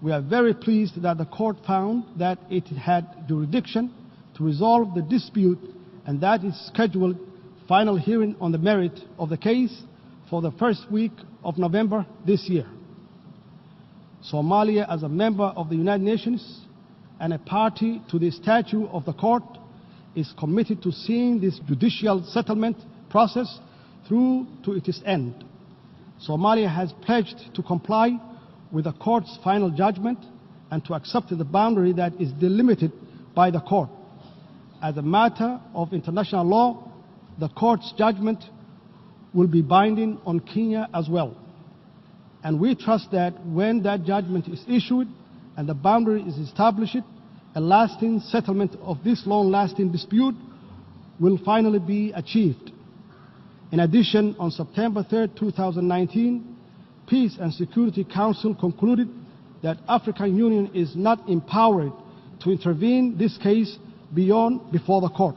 We are very pleased that the court found that it had jurisdiction to resolve the dispute and that it scheduled final hearing on the merit of the case for the first week of November this year. Somalia, as a member of the United Nations and a party to the statute of the court, is committed to seeing this judicial settlement process through to its end. Somalia has pledged to comply with the court's final judgment and to accept the boundary that is delimited by the court. As a matter of international law, the court's judgment will be binding on Kenya as well. And we trust that when that judgment is issued and the boundary is established, a lasting settlement of this long-lasting dispute will finally be achieved. In addition, on September 3, 2019, Peace and Security Council concluded that African Union is not empowered to intervene this case beyond before the court.